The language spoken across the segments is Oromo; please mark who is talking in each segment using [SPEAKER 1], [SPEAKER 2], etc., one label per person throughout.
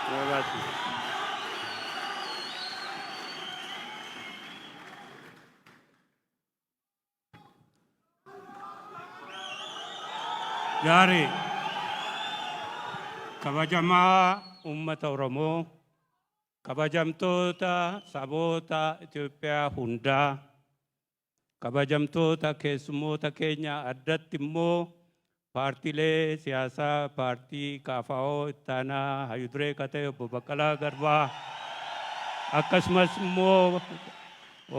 [SPEAKER 1] Barbaachisa. Gaarii. Kabajamaa uummata Oromoo, kabajamtoota saboota Itoophiyaa hundaa, kabajamtoota keessummoota keenya addatti immoo paartiilee siyaasaa paartii KFO ittaanaa hayyuduree ka ta'e obbo Baqqalaa Garbaa akkasumas immoo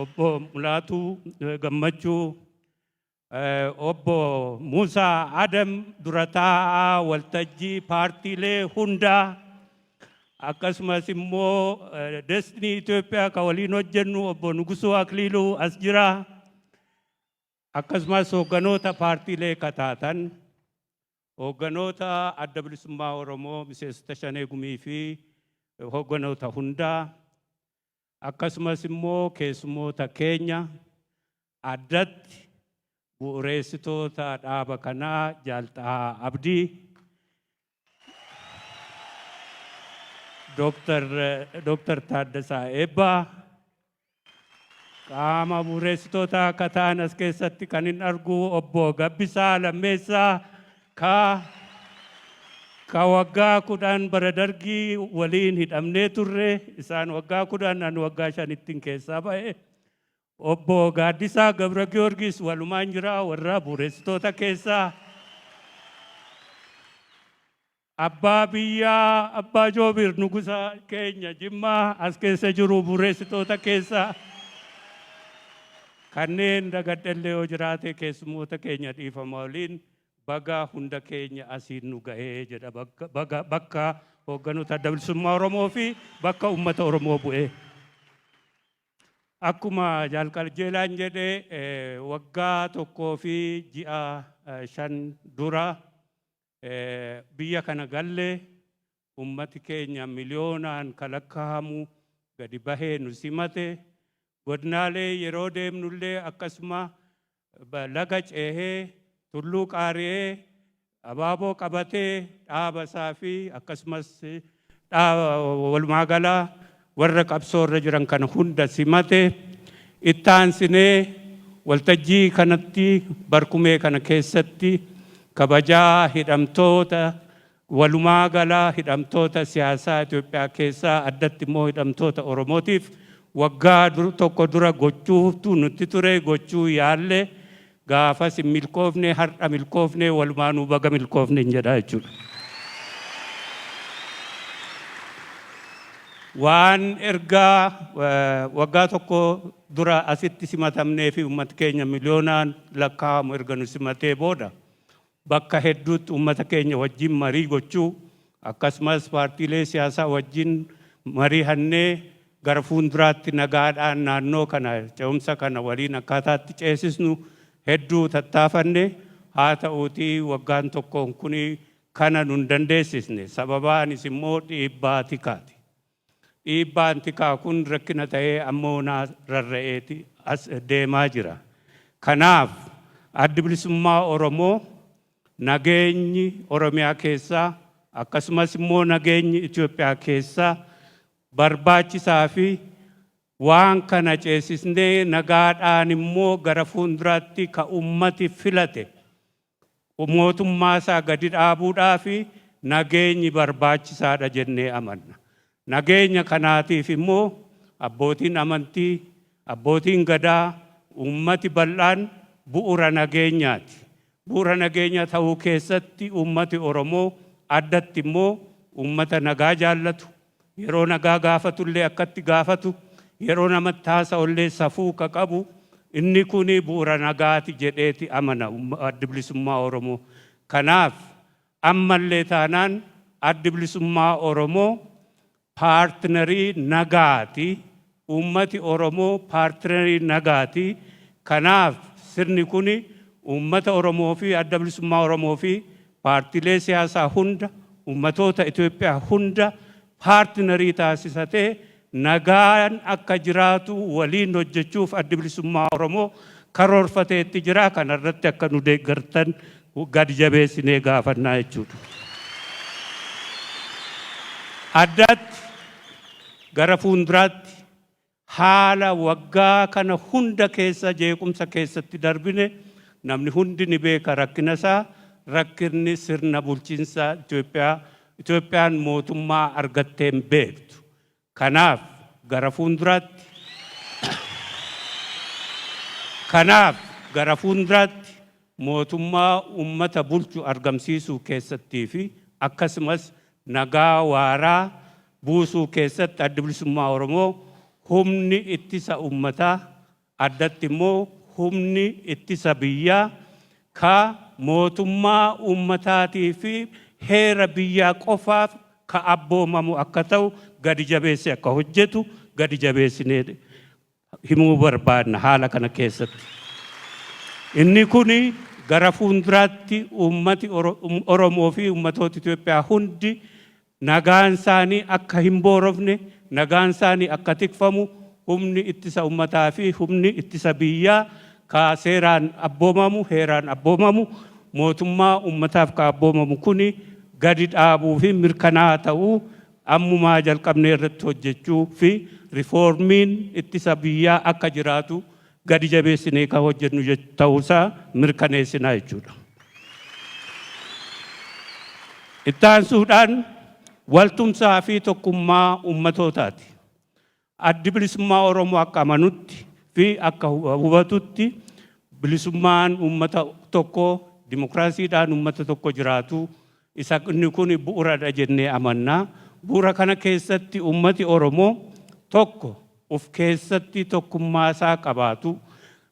[SPEAKER 1] obbo Mulaatuu Gammachuu obbo Muusaa Adam dura taa'aa waltajjii paartiilee hundaa akkasumas immoo Destiny Itoophiyaa ka waliin hojjennu obbo Nugusuu Akliiluu as jira. Akkasumas hoogganoota paartiilee ka taatan, hoogganoota Adda Bilisummaa Oromoo, miseensota Shanee Gumii fi hoogganoota hundaa, akkasumas immoo keessummoota keenya addatti bu'ureessitoota dhaaba kanaa Jaal Xahaa Abdii, Dr. Taaddasaa Eebbaa, qaama bu'uureessitoota akka ta'an as keessatti kan hin argu obbo Gabbisaa Lammeessaa ka waggaa 10 bara dargii waliin hidhamnee turre isaan waggaa 10 ani waggaa shanittiin keessaa ba'e. Obbo Gaaddisaa Gabra Giyoorgis walumaan jira warra bu'uureessitoota keessaa. Abbaa biyyaa Abbaa Joobir Nugusa keenya Jimmaa as keessa jiru bu'uureessitoota keessaa kanneen dagadhellee yoo jiraate keessummoota keenya dhiifama waliin baga hunda keenya asiin nu gahee jedha baga bakka hoogganoota Adda Bilisummaa Oromoo fi bakka uummata Oromoo bu'ee. Akkuma Jaal Qajeelaan jedhe waggaa tokkoo fi ji'a 5 dura Biyya kana galle ummati keenya miliyoonaan ka lakkaa'amu gadi bahee nu simate. Godinaalee yeroo deemnullee akkasuma laga ceehee, tulluu qaari'ee, abaaboo qabatee dhaaba isaa fi akkasumas walumaa gala warra qabsoo irra jiran kana hunda simate. Itti aansinee waltajjii kanatti barkumee kana keessatti kabajaa hidhamtoota walumaa gala hidhamtoota siyaasaa Itoophiyaa keessaa addatti immoo hidhamtoota Oromootiif waggaa tokko dura gochuutu nutti ture gochuu yaalle gaafas hin milkoofne har'a milkoofne walumaanuu baga milkoofne hin jedha jechuudha. Waan ergaa waggaa tokko dura asitti simatamnee fi uummati keenya miliyoonaan lakkaa'amu erga nu simatee booda bakka hedduutti uummata keenya wajjin marii gochuu akkasumas paartiilee siyaasaa wajjin mariihannee gara fuulduraatti nagaadhaan naannoo kana ce'umsa kana waliin akkaataatti ceesisnu hedduu tattaafanne haa ta'uutii waggaan tokkoon kun kana nun dandeessisne sababaanis immoo dhiibbaa tikaati. Dhiibbaan tikaa kun rakkina ta'ee ammoo naa rarra'eeti as deemaa jira. Kanaaf Addi Bilisummaa Oromoo nageenyi Oromiyaa keessaa akkasumas immoo nageenyi Itoophiyaa keessaa barbaachisaa fi waan kana ceesisnee nagaadhaan immoo gara fuulduraatti ka ummati filate mootummaa isaa gadi dhaabuudhaa fi nageenyi barbaachisaadha jennee amanna. Nageenya kanaatiif immoo abbootiin amantii, abbootiin gadaa, ummati bal'aan bu'ura nageenyaati. Bu'ura nageenya ta'uu keessatti ummati Oromoo addatti immoo ummata nagaa jaallatu, yeroo nagaa gaafatullee akkatti gaafatu, yeroo namatti haasa'ullee safuu ka qabu, inni kuni bu'ura nagaati jedheeti amana Addi Bilisummaa Oromoo. Kanaaf ammallee taanaan Addi Bilisummaa Oromoo paartinarii nagaati. Uummati Oromoo paartinarii nagaati. Kanaaf sirni kuni uummata Oromoo fi Adda Bilisummaa Oromoo fi paartiilee siyaasaa hunda uummatoota Itoophiyaa hunda paartinarii taasisatee nagaan akka jiraatu waliin hojjechuuf Addi Bilisummaa Oromoo karoorfateetti jira. Kanarratti akka nu deeggartan gadi jabeessinee gaafannaa jechuudha. Addatti gara fuulduraatti haala waggaa kana hunda keessa jeequmsa keessatti darbine namni hundi ni beeka rakkina isaa. Rakkinni sirna bulchiinsa Itoophiyaa, Itoophiyaan mootummaa argattee hin beektu. Kanaaf gara fuulduraatti mootummaa ummata bulchu argamsiisuu keessattii fi akkasumas nagaa waaraa buusuu keessatti Addi Bilisummaa Oromoo humni ittisa ummataa, addatti immoo humni ittisa biyyaa ka mootummaa ummataatii fi heera biyyaa qofaaf ka abboomamu akka ta'u gadi jabeesse akka hojjetu gadi jabeessinee himuu barbaadna haala kana keessatti. Inni kuni gara fuulduraatti uummati Oromoo fi uummatoota Itoophiyaa hundi nagaan isaanii akka hin boorofne, nagaan isaanii akka tikfamu, humni ittisa uummataa fi humni ittisa biyyaa ka seeraan abboomamu, heeraan abboomamu, mootummaa uummataaf ka abboomamu kuni gadi dhaabuu fi mirkanaa'aa ta'uu ammumaa jalqabnee irratti hojjechuu fi rifoormiin ittisa biyyaa akka jiraatu gadi jabeessinee kan hojjennu ta'uusaa mirkaneessinaa jechuudha. Ittaansuudhaan waltumsaa fi tokkummaa ummatootaati. Addi Bilisummaa Oromoo akka amanutti fi akka hubatutti bilisummaan uummata tokko, dimokiraasiidhaan uummata tokko jiraatu isa inni kun bu'uuradha jennee amannaa. Bu'uura kana keessatti uummati Oromoo tokko of keessatti tokkummaa isaa qabaatu,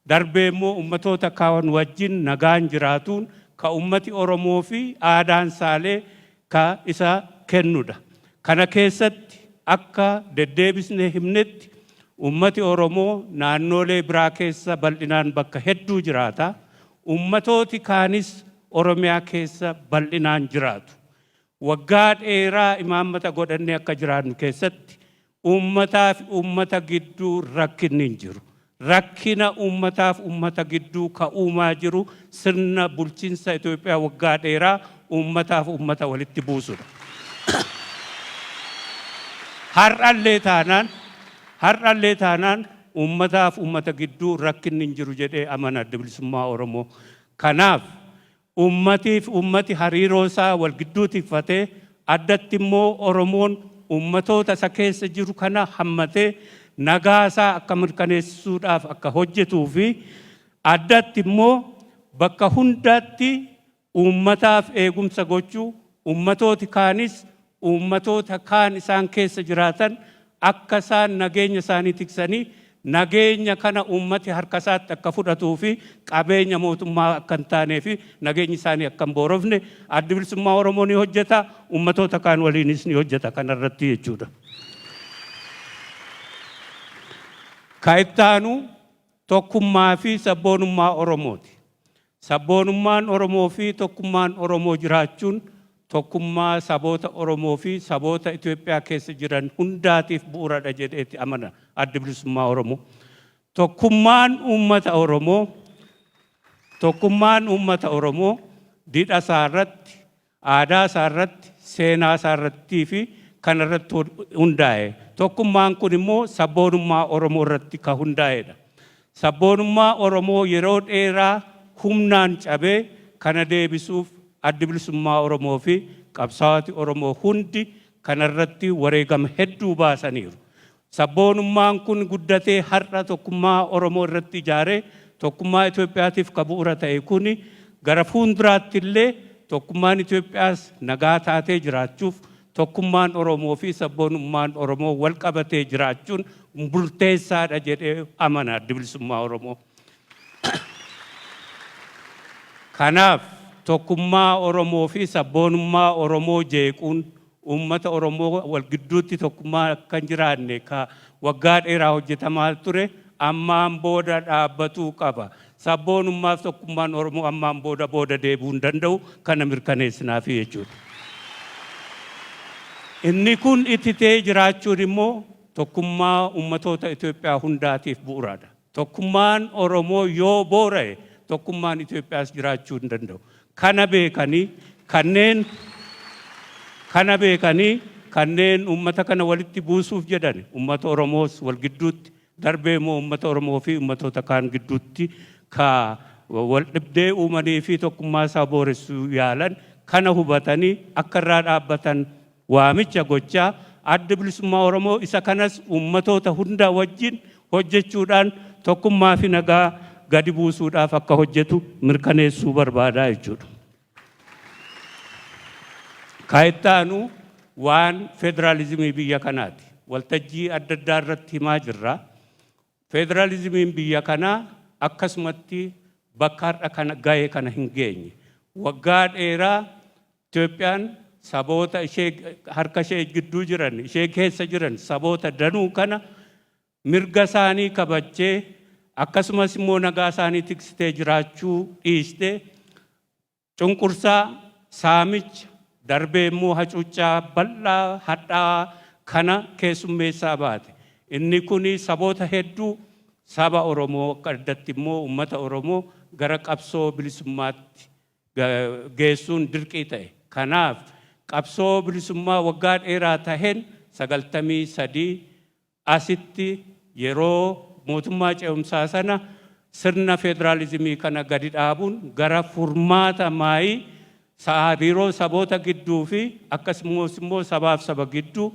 [SPEAKER 1] darbee immoo uummatoota kaan wajjin nagaan jiraatuun ka uummati Oromoo fi aadaan isaallee ka isa kennudha. Kana keessatti akka deddeebisnee himnetti uummati Oromoo naannoolee biraa keessa bal'inaan bakka hedduu jiraata. Uummatooti kaanis Oromiyaa keessa bal'inaan jiraatu. Waggaa dheeraa imaammata godhannee akka jiraannu keessatti uummataa fi uummata gidduu rakkinni hin jiru. Rakkina uummataaf uummata gidduu ka uumaa jiru sirna bulchiinsa Itoophiyaa waggaa dheeraa uummataaf uummata walitti buusudha. Har'allee taanaan uummataaf uummata gidduu rakkinni hin jiru jedhee amana Adda Bilisummaa Oromoo. Kanaaf uummatiif uummati hariiroo isaa wal gidduu tikfatee, addatti immoo Oromoon uummatoota isa keessa jiru kana hammatee nagaa isaa akka mirkaneessuudhaaf akka hojjetuu fi addatti immoo bakka hundaatti uummataaf eegumsa gochuu, uummatooti kaanis uummatoota kaan isaan keessa jiraatan akka isaan nageenya isaanii tiksanii nageenya kana uummati harka isaatti akka fudhatuu fi qabeenya mootummaa akka hin taanee fi nageenyi isaanii akka hin boorofne Addi Bilisummaa Oromoo ni hojjeta, uummatoota kaan waliinis ni hojjeta kanarratti jechuudha. Ka ittaanu tokkummaa fi sabboonummaa Oromooti. Sabboonummaan Oromoo fi tokkummaan Oromoo jiraachuun tokkummaa saboota Oromoo fi saboota Itoophiyaa keessa jiran hundaatiif bu'uuradha jedheeti amana Addi Bilisummaa Oromoo. Tokkummaan uummata Oromoo didha isaa irratti, aadaa isaa irratti, seenaa isaa irrattii fi kana irratti hundaa'e. Tokkummaan kun immoo sabboonummaa Oromoo irratti kan hundaa'edha. Sabboonummaa Oromoo yeroo dheeraa humnaan cabee kana deebisuuf Addi Bilisummaa Oromoo fi qabsaa'oti Oromoo hundi kanarratti wareegama hedduu baasaniiru. Sabboonummaan kun guddatee har'a tokkummaa Oromoo irratti ijaaree tokkummaa Itoophiyaatiif ka bu'uura ta'e kuni gara fuulduraatti illee tokkummaan Itoophiyaas nagaa taatee jiraachuuf tokkummaan Oromoo fi sabboonummaan Oromoo wal qabatee jiraachuun murteessaadha jedhee amana Addi Bilisummaa Oromoo. Kanaaf tokkummaa Oromoo fi sabboonummaa Oromoo jeequun uummata Oromoo wal gidduutti tokkummaa akka hin jiraanne ka waggaa dheeraa hojjetamaa ture ammaan booda dhaabbatuu qaba. Sabboonummaa fi tokkummaan Oromoo ammaan booda booda deebi'uu hin danda'u, kana mirkaneessinaafi jechuudha. Inni kun ittitee jiraachuun immoo tokkummaa uummatoota Itoophiyaa hundaatiif bu'uuraadha. Tokkummaan Oromoo yoo boora'e tokkummaan Itoophiyaas jiraachuu hin danda'u. Kana beekanii kanneen kana beekanii Kanneen uummata kana walitti buusuuf jedhan, uummata Oromoos wal gidduutti, darbee immoo uummata Oromoo fi uummatoota kaan gidduutti ka wal dhibdee uumanii fi tokkummaa isaa booressuu yaalan kana hubatanii akka irraa dhaabbatan waamicha gochaa, Adda Bilisummaa Oromoo isa kanas uummatoota hundaa wajjin hojjechuudhaan tokkummaa fi nagaa gadi buusuudhaaf akka hojjetu mirkaneessuu barbaadaa jechuudha. Ka ittaanu waan federaalizimii biyya kanaati. Waltajjii adda addaa irratti himaa jirra. Federaalizimiin biyya kanaa akkasumatti bakka har'a kana gahe kana hin geenye. Waggaa dheeraa Itoophiyaan saboota ishee harka ishee gidduu jiran, ishee keessa jiran saboota danuu kana mirga isaanii kabajjee, akkasumas immoo nagaa isaanii tiksitee jiraachuu dhiistee, cunqursaa, saamicha, darbee immoo hacuuccaa bal'aa hadhaa'aa kana keessummeessaa baate. Inni kun saboota hedduu, saba Oromoo akka addatti immoo uummata Oromoo gara qabsoo bilisummaatti geessuun dirqii ta'e. Kanaaf qabsoo bilisummaa waggaa dheeraa taheen 93 asitti yeroo mootummaa ce'umsaa sana sirna federaalizimii kana gadi dhaabuun gara furmaata maayii hariiroo saboota gidduu fi akkasumas immoo sabaaf saba gidduu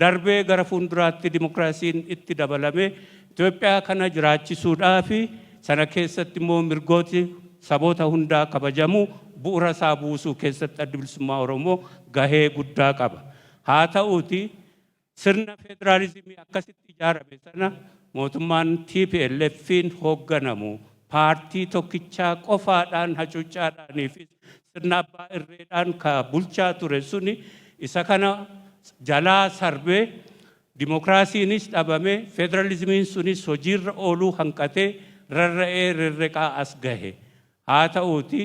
[SPEAKER 1] darbee gara fuulduraatti dimokiraasiin itti dabalame Itoophiyaa kana jiraachisuudhaa fi sana keessatti immoo mirgooti saboota hundaa kabajamuu bu'uura isaa buusuu keessatti Addi Bilisummaa Oromoo gahee guddaa qaba. Haa ta'uuti, sirna federaalizimii akkasitti ijaarame sana mootummaan TPLF'n hoogganamu paartii tokkichaa qofaadhaan, hacuuccaadhaanii fi sirna abbaa irreedhaan ka bulchaa ture suni isa kana jalaa sarbee, dimokiraasiinis dhabame, federalizimiin sunis hojiirra ooluu hanqatee rarra'ee rirriqaa as gahe. Haa ta'uuti,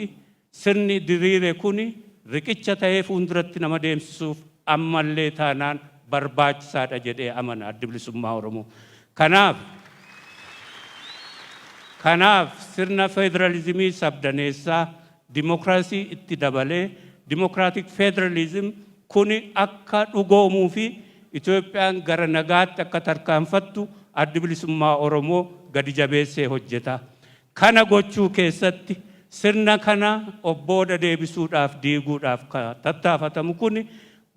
[SPEAKER 1] sirni diriire kuni riqicha ta'ee fuulduratti nama deemsisuuf ammallee taanaan barbaachisaadha jedhee amana Addi Bilisummaa Oromoo. Kanaaf sirna federalizimii sabdaneessaa dimokiraasii itti dabalee, democratic federalism, kuni akka dhugoomuu fi Itoophiyaan gara nagaatti akka tarkaanfattu Addi Bilisummaa Oromoo gadi jabeessee hojjeta. Kana gochuu keessatti sirna kana obbooda deebisuudhaaf, diiguudhaaf ka tattaafatamu kuni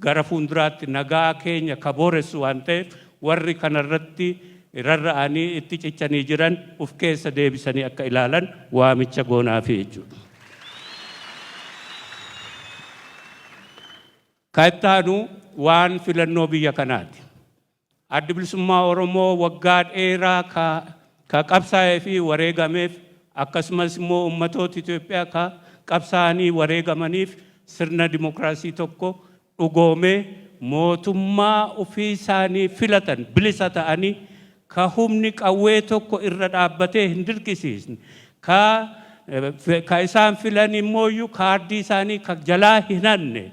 [SPEAKER 1] gara fuulduraatti nagaa keenya ka booressu waan ta'eef, warri kanarratti rarra'anii itti cichanii jiran uf keessa deebisanii akka ilaalan waamicha goonaafi jechuudha. Ka itti aanu waan filannoo biyya kanaati. Addi Bilisummaa Oromoo waggaa dheeraa ka qabsaa'ee fi wareegameef, akkasumas immoo uummatoota Itoophiyaa ka qabsaa'anii wareegamaniif, sirna dimokiraasii tokko dhugoomee mootummaa ofii isaanii filatan, bilisa ta'anii, ka humni qawwee tokko irra dhaabbatee hin dirqisiisne, ka isaan filan immooyyuu kaardii isaanii ka jalaa hin hanne,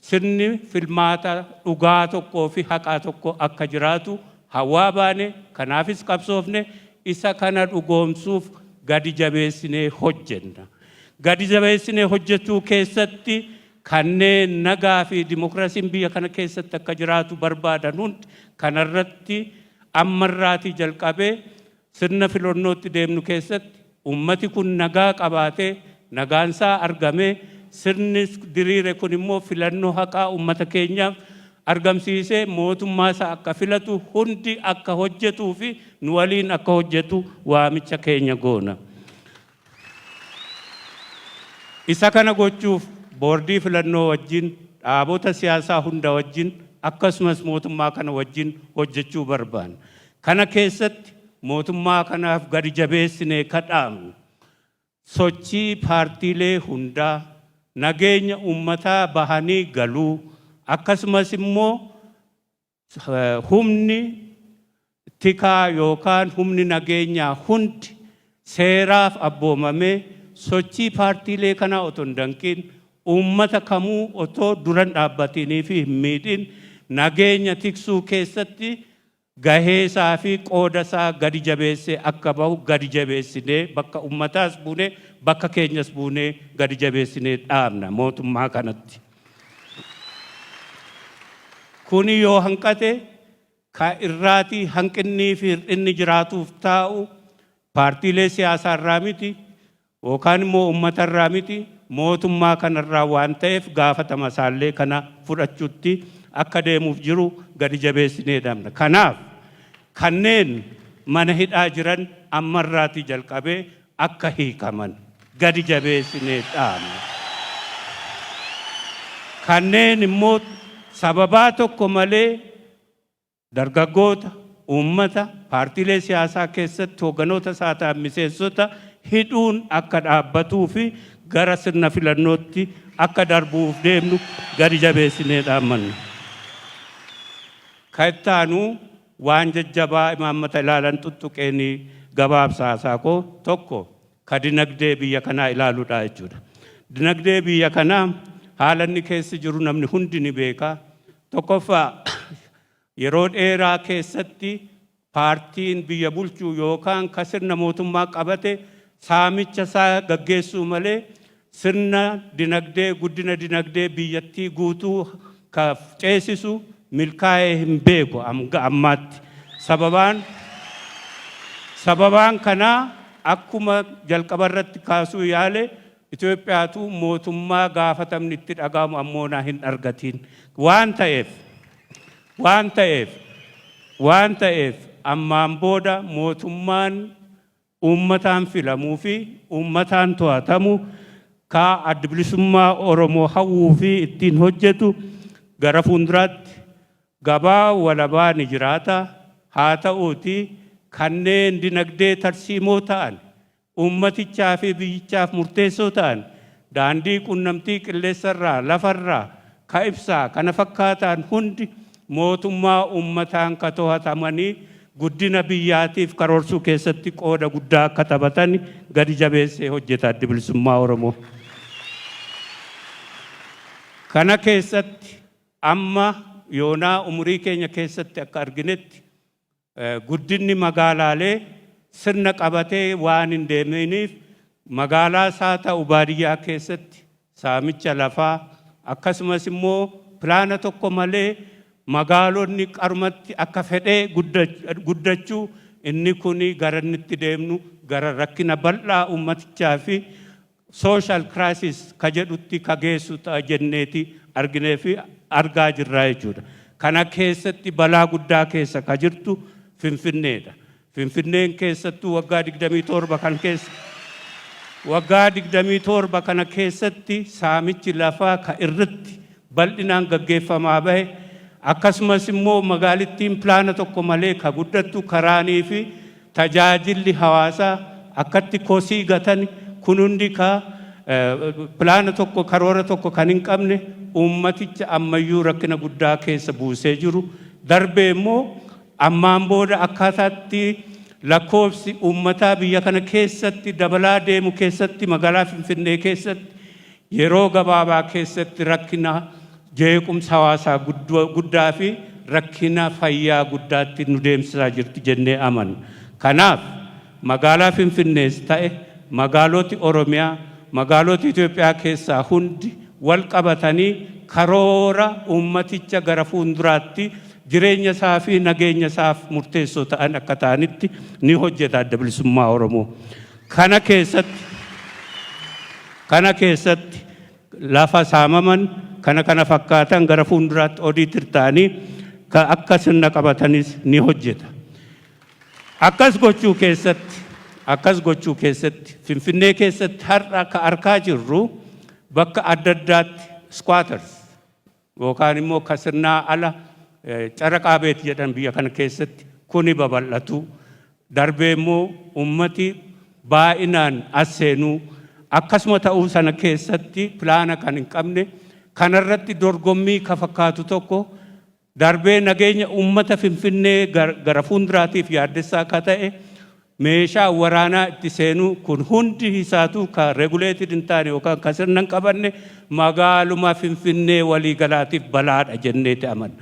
[SPEAKER 1] sirni filmaata dhugaa tokkoo fi haqaa tokko akka jiraatu hawaa baane. Kanaafis qabsoofne. Isa kana dhugoomsuuf gadi jabeessinee hojjenna. Gadi jabeessinee hojjechuu keessatti kanneen nagaa fi dimokiraasiin biyya kana keessatti akka jiraatu barbaadan hundi kanarratti ammarraatii jalqabee sirna filannootti deemnu keessatti ummati kun nagaa qabaatee, nagaansaa argamee, sirni diriire kun immoo filannoo haqaa ummata keenyaaf argamsiisee mootummaa isaa akka filatu hundi akka hojjetuu fi nu waliin akka hojjetu waamicha keenya goona. Isa kana gochuuf boordii filannoo wajjin, dhaabota siyaasaa hunda wajjin, akkasumas mootummaa kana wajjin hojjechuu barbaanna. Kana keessatti mootummaa kanaaf gadi jabeessinee kadhaamnu, sochii paartiilee hundaa, nageenya uummataa bahanii galuu, akkasumas immoo humni tikaa yookaan humni nageenyaa hundi seeraaf abboomamee sochii paartiilee kanaa otoo hin danqin, uummata kamuu otoo duran dhaabbatinii fi hin miidhin nageenya tiksuu keessatti gahee isaa fi qooda isaa gadi jabeessee akka bahu gadi jabeessinee, bakka ummataas buunee bakka keenyas buunee, gadi jabeessinee dhaabna mootummaa kanatti. Kuni yoo hanqate, ka irraatii hanqinnii fi hir'inni jiraatuuf taa'u paartiilee siyaasaa irraa miti yookaan immoo uummata irraa miti, mootummaa kanarraa waan ta'eef gaafatama isaallee kana fudhachuutti akka deemuuf jiru gadi jabeessinee dhabna. Kanaaf kanneen mana hidhaa jiran ammarraatii jalqabee akka hiikaman gadi jabeessinee dhaabna. Kanneen immoo sababaa tokko malee dargaggoota, uummata, paartiilee siyaasaa keessatti hoogganoota isaa ta'an, miseensota hidhuun akka dhaabbatuu fi gara sirna filannootti akka darbuuf deemnu gadi jabeessinee dhaammanna. Kan itti aanu waan jajjabaa imaammata ilaalan tuttuqeenii gabaabsaasaa koo tokko ka dinagdee biyya kanaa ilaaluudha jechuudha. Dinagdee biyya kanaa haala inni keessa jiru namni hundi ni beeka. Tokkoffaa, yeroo dheeraa keessatti paartiin biyya bulchuu yookaan ka sirna mootummaa qabate saamicha isaa gaggeessuu malee sirna dinagdee, guddina dinagdee biyyattii guutuu ka ceesisu milkaa'ee hin beeku hanga ammaatti. Sababaan kanaa akkuma jalqaba irratti kaasuu yaale, Itoophiyaatu mootummaa gaafatamni itti dhaga'amu ammoonaa hin argatiin waan ta'eef ammaan booda mootummaan uummataan filamuu fi uummataan to'atamu ka Adda Bilisummaa Oromoo hawwuu fi ittiin hojjetu gara fuulduraatti gabaa walabaa ni jiraata. Haa ta'uuti, kanneen dinagdee tarsiimoo ta'an, uummatichaa fi biyyichaaf murteessoo ta'an, daandii qunnamtii qilleensarraa, lafarraa, ka ibsaa kana fakkaataan hundi mootummaa uummataan ka to'atamanii guddina biyyaatiif karoorsuu keessatti qooda guddaa akka taphatan gadi jabeessee hojjeta Addi Bilisummaa Oromoo. Kana keessatti amma yoonaa umurii keenya keessatti akka arginetti guddinni magaalaalee sirna qabatee waan hin deeminiif, magaalaa isaa ta'u baadiyyaa keessatti saamicha lafaa, akkasumas immoo pilaana tokko malee magaalonni qarumatti akka fedhee guddachuu, inni kun gara inni itti deemnu gara rakkina bal'aa uummatichaa fi social crisis ka jedhutti ka geessu ta'a jenneeti arginee fi argaa jirraa jechuudha. Kana keessatti balaa guddaa keessa ka jirtu Finfinneedha. Finfinneen keessattuu waggaa 27 kan keessa, waggaa 27 kana keessatti saamichi lafaa ka irratti bal'inaan gaggeeffamaa bahe, akkasumas immoo magaalittiin pilaana tokko malee ka guddattu, karaanii fi tajaajilli hawaasaa akkatti kosii gatan kun hundi ka pilaana tokko, karoora tokko kan hin qabne, uummaticha ammayyuu rakkina guddaa keessa buusee jiru. Darbee immoo ammaan booda akkaataatti lakkoofsi uummataa biyya kana keessatti dabalaa deemu keessatti, magaalaa Finfinnee keessatti yeroo gabaabaa keessatti rakkina jeequmsa hawaasaa guddaa fi rakkina fayyaa guddaatti nu deemsisaa jirti jennee amanna. Kanaaf magaalaa Finfinnees ta'e magaaloti Oromiyaa, magaaloti Itoophiyaa keessaa hundi wal qabatanii karoora uummaticha gara fuulduraatti jireenya isaa fi nageenya isaaf murteessoo ta'an akka ta'anitti ni hojjeta Adda Bilisummaa Oromoo. Kana keessatti lafa saamaman kana kana fakkaatan gara fuulduraatti odiitir ta'anii akka sirna qabatanis ni hojjeta. Akkas gochuu keessatti Finfinnee keessatti har'a akka argaa jirru bakka adda addaatti squatters yookaan immoo ka sirnaa ala caraqaa beet jedhan biyya kana keessatti kuni babal'atu, darbee immoo ummati baay'inaan as seenuu, akkasuma ta'uu sana keessatti pilaana kan hin qabne kanarratti dorgommii ka fakkaatu tokko, darbee nageenya ummata Finfinnee gara fuulduraatiif yaaddessaa akka ta'e meeshaa waraanaa itti seenuu, kun hundi isaatu ka regulated hin taane yookaan ka sirna hin qabanne magaaluma Finfinnee waliigalaatiif balaadha jenneeti amanna.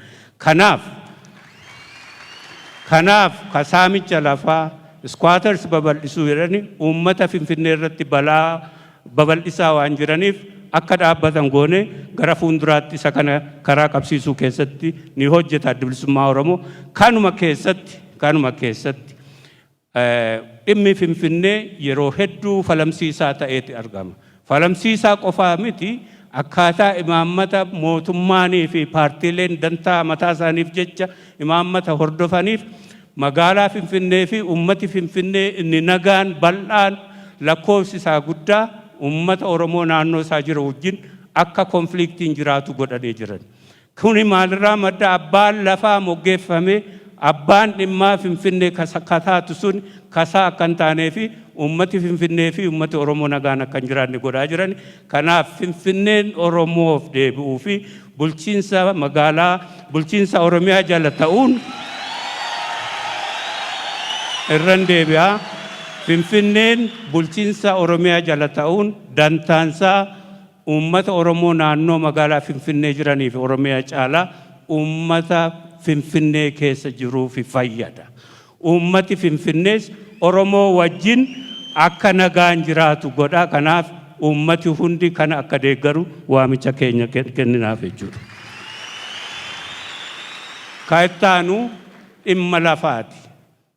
[SPEAKER 1] Kanaaf ka saamicha lafaa, squatters babal'isuu jedhani uummata Finfinnee irratti balaa babal'isaa waan jiraniif akka dhaabbatan goone gara fuulduraatti isa kana karaa qabsiisuu keessatti ni hojjeta Adda Bilisummaa Oromoo. Kanuma keessatti dhimmi Finfinnee yeroo hedduu falamsiisaa ta'eeti argama. Falamsiisaa qofaa miti, akkaataa imaammata mootummaanii fi paartiileen dantaa mataa isaaniif jecha imaammata hordofaniif magaalaa Finfinnee fi ummati Finfinnee inni nagaan bal'aan lakkoofsi isaa guddaa ummata Oromoo naannoo isaa jiru wajjin akka conflictiin jiraatu godhanii jiran. Kuni maalirraa madda? Abbaan lafaa moggeeffame, abbaan dhimmaa Finfinnee kataatu sun kasaa akka hin taanee fi ummati Finfinnee fi ummati Oromoo nagaan akka hin jiraanne godhaa jiran. Kanaaf Finfinneen Oromoof deebi'uu fi bulchiinsa magaalaa bulchiinsa Oromiyaa jala ta'uun irran deebi'aa. Finfinneen bulchiinsa Oromiyaa jala ta'uun dantaansaa uummata Oromoo naannoo magaalaa Finfinnee jiranii fi Oromiyaa caalaa uummata Finfinnee keessa jiruuf fayyada. Uummati Finfinnees Oromoo wajjin akka nagaan jiraatu godha. Kanaaf uummati hundi kana akka deeggaru waamicha keenya kenninaaf jechuudha. Kan ittaanu dhimma lafaati.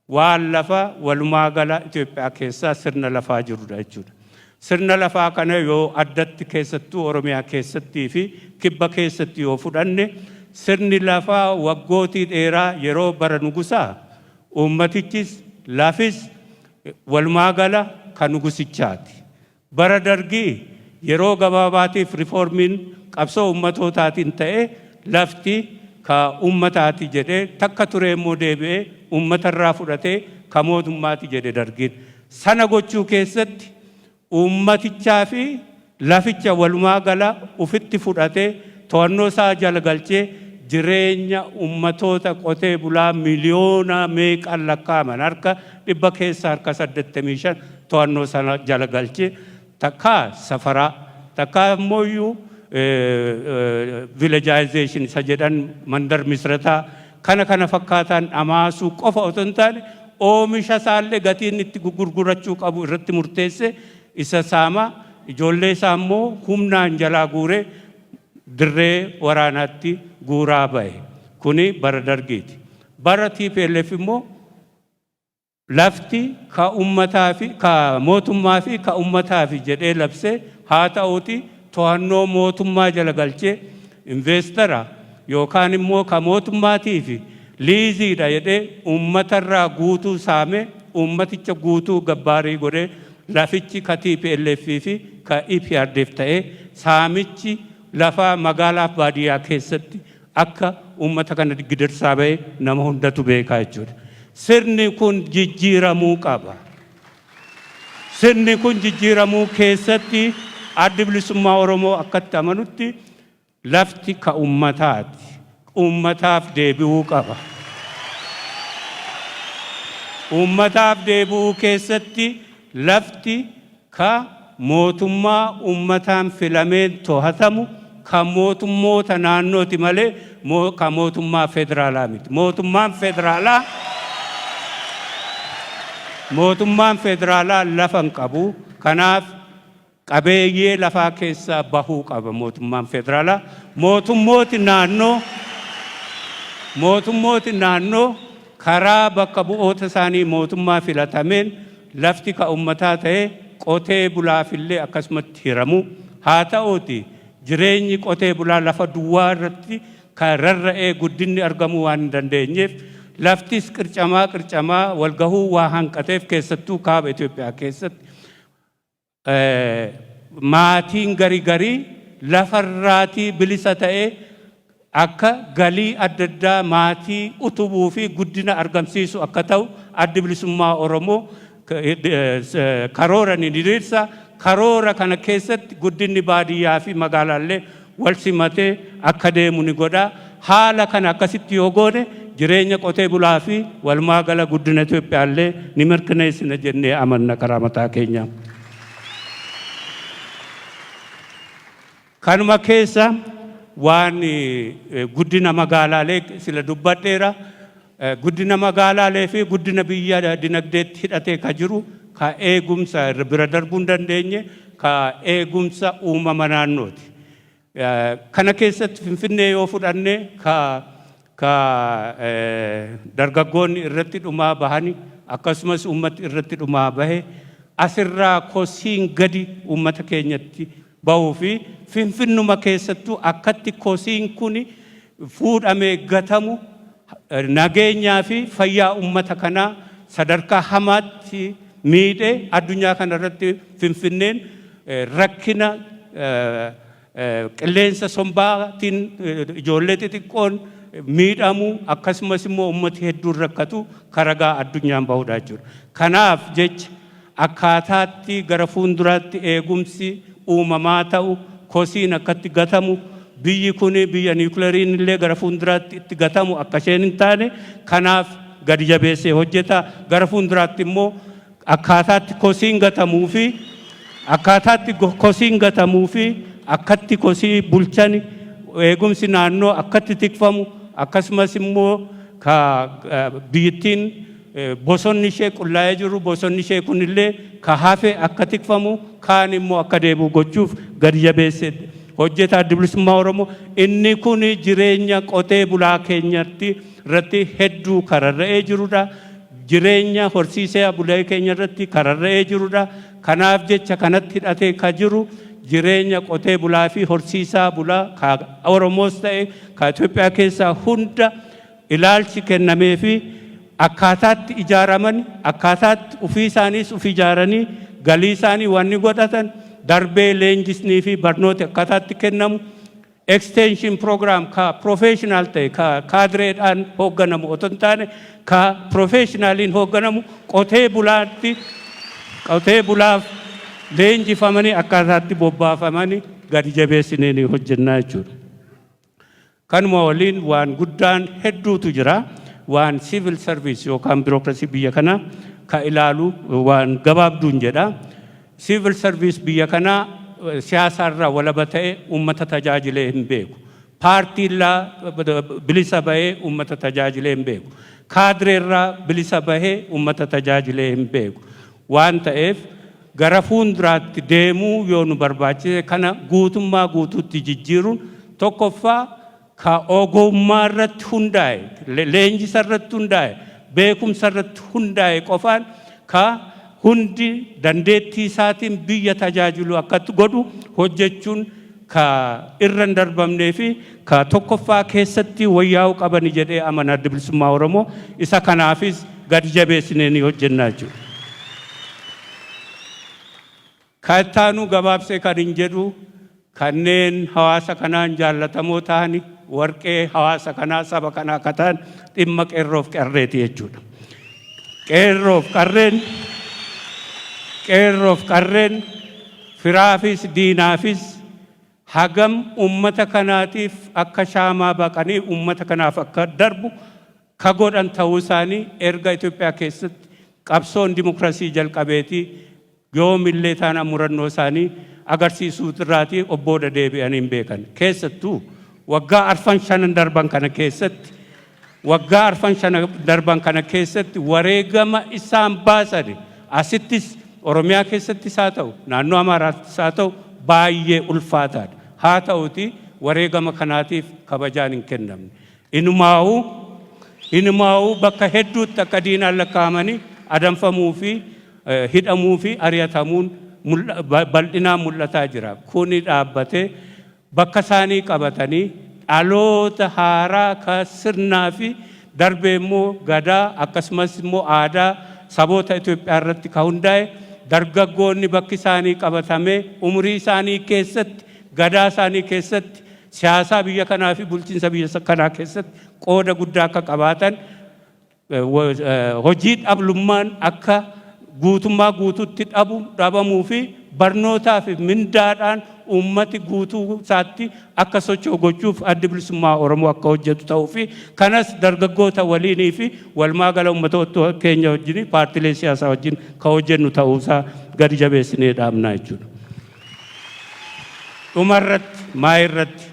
[SPEAKER 1] Waan lafa walumaa gala Itoophiyaa keessaa sirna lafaa jirudha jechuudha. Sirna lafaa kana yoo addatti keessattuu Oromiyaa keessattii fi kibba keessatti yoo fudhanne, sirni lafaa waggootii dheeraa yeroo bara nugusaa uummatichis lafis walumaa gala kan nugusichaati. Bara Dargii yeroo gabaabaatiif reformiin qabsoo uummattootaatiin ta'e lafti ka uummataati jedhee takka ture immoo deebi'ee uummatarraa fudhatee ka mootummaati jedhe Dargiin. Sana gochuu keessatti uummatichaa fi laficha walumaa gala ufitti fudhatee to'annoo isaa jala galchee jireenya uummatoota qotee bulaa miliyoona meeqan lakkaa'aman harka 85% to'annoo sana jala galchee takkaa safaraa, takkaa immoo villagization isa jedhan, mandar misrataa kana kana fakkaataan dhamaasuu qofa otoo hin taane, oomisha isaallee gatiin itti gurgurachuu qabu irratti murteesse. Isa saama, ijoollee isaa immoo humnaan jalaa guuree dirree waraanaatti guuraa bahe. Kuni bara Dargiiti. Bara TPLF immoo lafti ka ummataa fi ka mootummaa fi ka ummataa fi jedhee labsee, haa ta'uuti to'annoo mootummaa jala galchee investara yookaan immoo ka mootummaatii fi liiziidha jedhee uummatarraa guutuu saame, uummaticha guutuu gabbaarii godhee lafichi ka TPLF fi ka EPRDF ta'ee saamichi lafaa magaalaaf baadiyyaa keessatti akka uummata kana gidirsaa ba'e nama hundatu beekaa jechuudha. Sirni kun jijjiiramuu qaba. Sirni kun jijjiiramuu keessatti Addi Bilisummaa Oromoo akkatti amanutti lafti ka ummataati. Ummataaf deebi'uu qaba. Ummataaf deebi'uu keessatti lafti ka mootummaa ummataan filameen to'atamu ka mootummoota naannooti malee ka mootummaa federaalaa miti. Mootummaan federaalaa lafa hin qabu. Kanaaf qabeeyyee lafaa keessaa bahuu qaba mootummaan federaalaa. Mootummooti naannoo karaa bakka bu'oota isaanii mootummaa filatameen lafti ka ummataa ta'e qotee bulaafillee akkasumatti hiramu. Haa ta'uuti jireenyi qotee bulaa lafa duwwaa irratti kan rarra'ee guddinni argamuu waan hin dandeenyeef, laftis qircamaa qircamaa walgahuu waa hanqateef, keessattuu kaaba Itoophiyaa keessatti maatiin garii garii lafarraatii bilisa ta'ee akka galii adda addaa maatii utubuu fi guddina argamsiisu akka ta'u Addi Bilisummaa Oromoo karoora ni diriirsa. Karoora kana keessatti guddinni baadiyyaa fi magaalaallee wal simatee akka deemu ni godha. Haala kana akkasitti yoo goone jireenya qotee bulaa fi walumaa gala guddina Itoophiyaallee ni mirkaneessina jennee amanna karaa mataa keenyaa. Kanuma keessa waan guddina magaalaalee sila dubbadheera. Guddina magaalaalee fi guddina biyya dinagdeetti hidhatee ka jiru ka eegumsa bira darbuu hin dandeenye ka eegumsa uumama naannooti. Kana keessatti Finfinnee yoo fudhanne, ka dargaggoonni irratti dhumaa bahani, akkasumas uummati irratti dhumaa bahe, asirraa kosiin gadi uummata keenyatti bahuu fi Finfinnuma keessattuu akkatti kosiin kun fuudhamee gatamu nageenyaa fi fayyaa uummata kanaa sadarkaa hamaatti miidhee, addunyaa kanarratti Finfinneen rakkina qilleensa sombaatiin ijoollee xixiqqoon miidhamu, akkasumas immoo uummati hedduun rakkatu karagaa addunyaan bahudha jechuudha. Kanaaf jecha akkaataatti gara fuulduraatti eegumsi uumamaa ta'u, kosiin akkatti gatamu, biyyi kun biyya niwukileeriin illee gara fuulduraatti itti gatamu akka isheen hin taane, kanaaf gadi jabeessee hojjeta. Gara fuulduraatti immoo akkaataatti kosiin gatamuu fi akkatti kosii bulchani, eegumsi naannoo akkatti tikfamu, akkasumas immoo ka biyyittiin bosonni ishee qullaa'ee jiru, bosonni ishee kunillee ka hafe akka tikfamu, kaan immoo akka deebi'u gochuuf gadi jabeessee hojjeta Addi Bilisummaa Oromoo. Inni kun jireenya qotee bulaa keenyatti irratti hedduu kararra'ee jirudha. Jireenya horsiisee bulee keenya irratti kararra'ee jirudha. Kanaaf jecha kanatti hidhatee ka jiru jireenya qotee bulaa fi horsiisaa bulaa ka Oromoos ta'e ka Itoophiyaa keessaa hunda ilaalchi kennamee fi akkaataatti ijaaraman, akkaataatti ofii isaaniis of ijaaranii galii isaanii wanni godhatan, darbee leenjisnii fi barnooti akkaataatti kennamu, extension program ka professional ta'e, ka kaadireedhaan hoogganamu otoo hin taane ka professionaliin hoogganamu, qotee bulaatti qotee bulaaf leenjifamanii akkaataatti bobbaafamanii gadi jabeessinee ni hojjennaa jechuudha. Kanuma waliin waan guddaan hedduutu jira. Waan civil service yookaan birookirasii biyya kanaa ka ilaalu waan gabaabduun jedha. Civil service biyya kanaa siyaasaarraa walaba ta'e uummata tajaajilee hin beeku. Paartiirraa bilisa bahee uummata tajaajilee hin beeku. Kaadireerraa bilisa bahee uummata tajaajilee hin beeku. Waan ta'eef gara fuulduraatti deemuu yoo nu barbaachise, kana guutummaa guutuutti jijjiiruun tokkoffaa ka ogummaa irratti hundaa'e, leenjisa irratti hundaa'e, beekumsa irratti hundaa'e qofaan ka hundi dandeettii isaatiin biyya tajaajilu akkatti godhu hojjechuun ka irra hin darbamnee fi ka tokkoffaa keessatti wayyaa'uu qabani jedhee amana Adda Bilisummaa Oromoo. Isa kanaafis gadi jabeessinee ni hojjennaa jechuudha. Ka ittaanu gabaabsee kan hin jedhu, kanneen hawaasa kanaan jaallatamoo ta'ani, warqee hawaasa kanaa, saba kanaa akka ta'an, dhimma qeerroof qarreeti jechuudha. Qeerroof qarreen firaafis diinaafis hagam ummata kanaatiif akka shaamaa baqanii ummata kanaaf akka darbu ka godhan ta'uu isaanii erga Itoophiyaa keessatti qabsoon dimokiraasii jalqabeetii yoomillee taanaan murannoo isaanii agarsiisuu irraatii obbooda deebi'anii hin beekan. Keessattuu waggaa arfan shanan darban kana keessatti, waggaa arfan shanan darban kana keessatti wareegama isaan baasan asittis Oromiyaa keessattis haa ta'u, naannoo Amaaraattis haa ta'u, baay'ee ulfaataadha. Haa ta'uti wareegama kanaatiif kabajaan hin kennamne. Inumaa'uu bakka hedduutti akka diinaan lakkaa'amanii adamfamuu fi hidhamuu fi ari'atamuun bal'inaan mul'ataa jira. Kuni dhaabbatee bakka isaanii qabatanii dhaloota haaraa ka sirnaa fi darbee immoo gadaa, akkasumas immoo aadaa saboota Itoophiyaa irratti ka hundaa'e, dargaggoonni bakki isaanii qabatamee umurii isaanii keessatti gadaa isaanii keessatti siyaasaa biyya kanaa fi bulchiinsa biyya kanaa keessatti qooda guddaa akka qabaatan, hojii dhablummaan akka guutummaa guututti dhabu dhabamuu fi barnootaa fi mindaadhaan uummati guutuu isaatti akka socho'u gochuuf Addi Bilisummaa Oromoo akka hojjetu ta'uu fi kanas dargaggoota waliinii fi walumaa gala uummata keenya wajjin, paartilee siyaasaa wajjin ka hojjennu ta'uusaa gadi jabeessinee dhaabnaa jechuudha. Dhumarratti, maayirratti,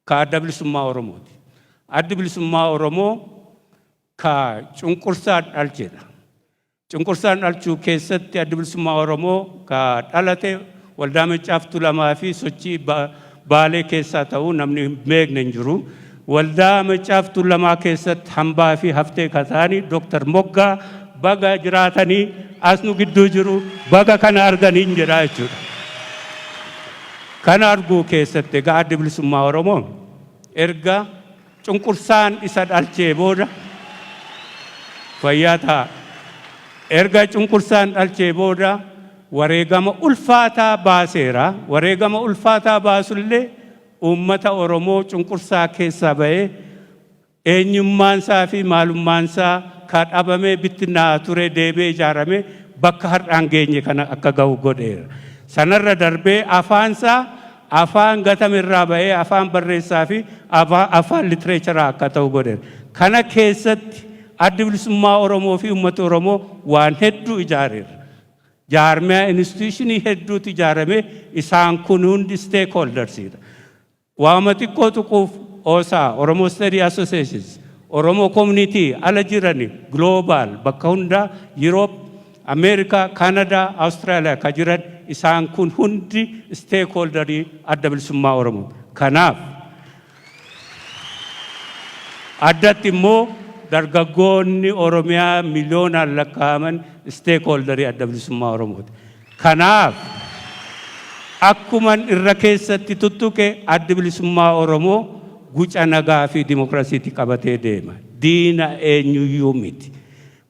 [SPEAKER 1] ka Adda Bilisummaa Oromooti. Addi Bilisummaa Oromoo ka cunqursaa dhalchedha. Cunqursaan dhalchuu keessatti Addi Bilisummaa Oromoo ka dhalate Waldaa Maccaa fi Tuulamaa fi sochii Baalee keessaa ta'uu namni hin beekne hin jiru. Waldaa Maccaa fi Tuulamaa keessatti hambaa fi haftee ka ta'anii Dooktar Moggaa baga jiraatanii as nu gidduu jiru, baga kana arganiin jedha jechuudha. Kana arguu keessatti egaa Addi Bilisummaa Oromoo erga cunqursaan isa dhalchee booda, fayyaa ta'a. Erga cunqursaan dhalchee booda wareegama ulfaataa baaseera. Wareegama ulfaataa baasullee uummata Oromoo cunqursaa keessaa ba'ee eenyummaansaa fi maalummaansaa ka dhabamee bittinnaa'aa ture deebi'ee ijaarame bakka har'aan geenye kana akka ga'u godheera. Sanarra darbee afaansaa afaan gatame irraa ba'ee afaan barreessaa fi afaan literature akka ta'u godheera. Kana keessatti Addi Bilisummaa Oromoo fi uummati Oromoo waan hedduu ijaareera. Jaarmiyaa institution hedduutu ijaarame, isaan kun hundi stakeholdersiidha. Waama xiqqoo tuquuf OSA, Oromo Study Associations, Oromo Community ala jirani, global bakka hundaa, Europe, America, Canada, Australia ka jiran, isaan kun hundi stakeholderii Adda Bilisummaa Oromoo. Kanaaf addatti immoo dargaggoonni Oromiyaa miliyoonaan lakkaa'aman stakeholderii Adda Bilisummaa Oromooti. Kanaaf akkuman irra keessatti tuttuqe, Addi Bilisummaa Oromoo guca nagaa fi dimokiraasiitti qabatee deema. Diina eenyuyyuu miti.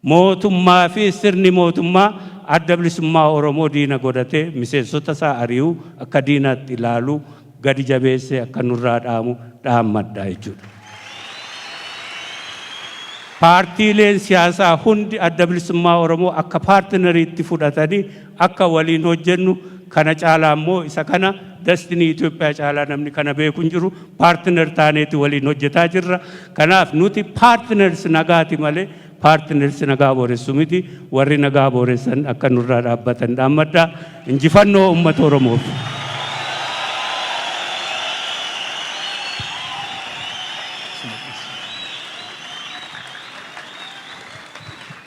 [SPEAKER 1] Mootummaa fi sirni mootummaa Adda Bilisummaa Oromoo diina godhatee miseensota isaa ari'uu, akka diinaatti ilaaluu gadi jabeessee akka nurraa dhaamu dhaammadha jechuudha. Paartiileen siyaasaa hundi Adda Bilisummaa Oromoo akka partneriitti fudhatanii akka waliin hojjennu, kana caalaa immoo isa kana destiny Itoophiyaa caalaa namni kana beeku hin jiru, partner taaneeti waliin hojjetaa jirra. Kanaaf nuti partners nagaati malee partners nagaa booressu miti. Warri nagaa booressan akka nurraa dhaabbatan dhaammadha. Injifannoo uummata Oromoof.